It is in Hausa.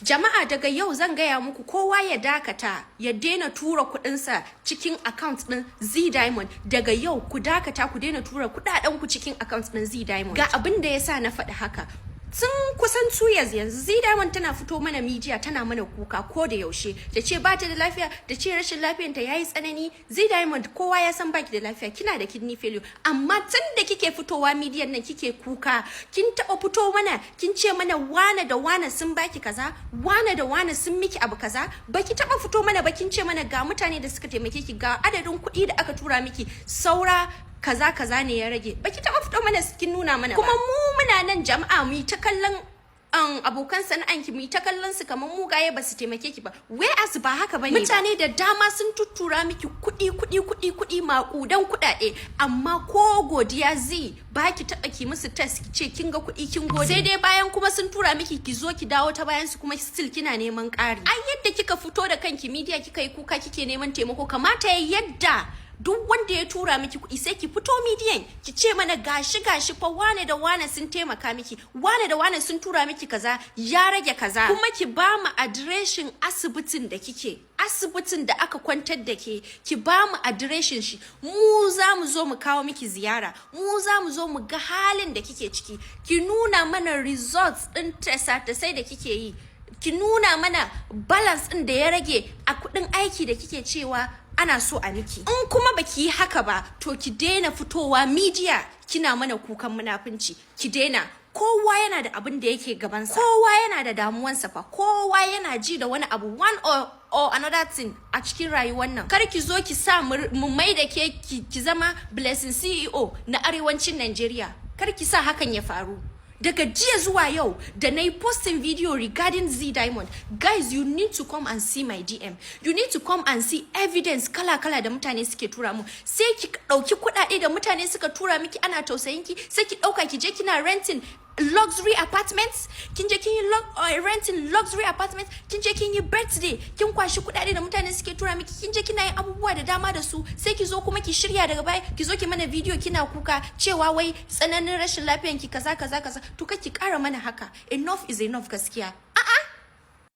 Jama'a, daga yau zan gaya muku, kowa ya dakata, ya daina tura kuɗinsa cikin account ɗin Zee Diamond. Daga yau ku dakata, ku daina tura kuɗaɗen ku cikin account ɗin Zee Diamond. Ga abin da yasa na faɗi haka. Tun kusan 2 years yanzu, Zee Diamond tana fito mana media, tana mana kuka ko da yaushe, ta ce ba ta da lafiya, ta ce rashin lafiyanta yayi tsanani. Zee Diamond, kowa ya san baki da lafiya, kina da kidney failure, amma tun da kike fitowa media nan kike kuka, kin taba fito mana kin ce mana wane da wane sun baki kaza, wane da wane sun miki abu kaza? Baki taba fito mana ba kin ce mana ga mutane da suka taimake ki, ga adadin kuɗi da aka tura miki, saura kaza kaza ne ya rage. Baki taba fito mana kin nuna mana. Kuma mu muna nan, jama'a, mu ta kallon abokan sana'anki, mu ta kallon su kamar mugaye, ba su taimake ki ba, whereas ba haka bane. Mutane da dama sun tuttura miki kuɗi, kuɗi, kuɗi, kuɗi, maƙudan kuɗaɗe, amma ko godiya zai baki taɓa ki musu text ki ce kin ga kuɗi, kin gode. Sai dai bayan kuma sun tura miki, ki zo ki dawo ta bayan su kuma still kina neman ƙari. Ai yadda kika fito da kanki media kika yi kuka, kike neman taimako, kamata yadda duk wanda ya tura miki kuɗi, sai ki fito mediyan ki ce mana gashi gashi fa, wane da wane sun taimaka miki, wane da wane sun tura miki kaza, ya rage kaza. Kuma ki ba mu adireshin asibitin da kike, asibitin da aka kwantar da ke, ki ba mu adireshin shi. Mu za mu zo mu kawo miki ziyara, mu za mu zo mu ga halin da kike ciki. Ki nuna mana results ɗin test-testai da kike yi, ki nuna mana balance ɗin da ya rage a kuɗin aiki da kike cewa ana so a miki. In kuma baki yi haka ba, to ki daina fitowa media kina mana kukan munafunci, ki daina. Kowa yana da abin da yake gabansa, kowa yana da damuwansa fa, kowa yana ji da wani abu, one or another thing a cikin rayuwar nan. Kar ki zo ki sa mu mai da ke ki zama Blessing CEO na arewacin Nigeria. Kar ki sa hakan ya faru. Daga jiya zuwa yau da na yi posting video regarding Zee Diamond, guys, you need to come and see my DM, you need to come and see evidence kala-kala da mutane suke tura mu. Sai ki ɗauki kuɗaɗe da mutane suka tura miki, ana tausayin ki, sai ki ɗauka ki je kina renting luxury apartments. Kin je kin yi renting luxury apartments, kin je kin yi birthday, kin kwashi kuɗaɗe da mutane suke tura miki, kin je kina yin abubuwa da dama da su. Sai ki zo kuma ki shirya daga baya ki zo ki mana video kina kuka cewa wai tsananin rashin lafiyan ki, kaza kaza kaza. To kar ki ƙara mana haka. Enough is enough, gaskiya.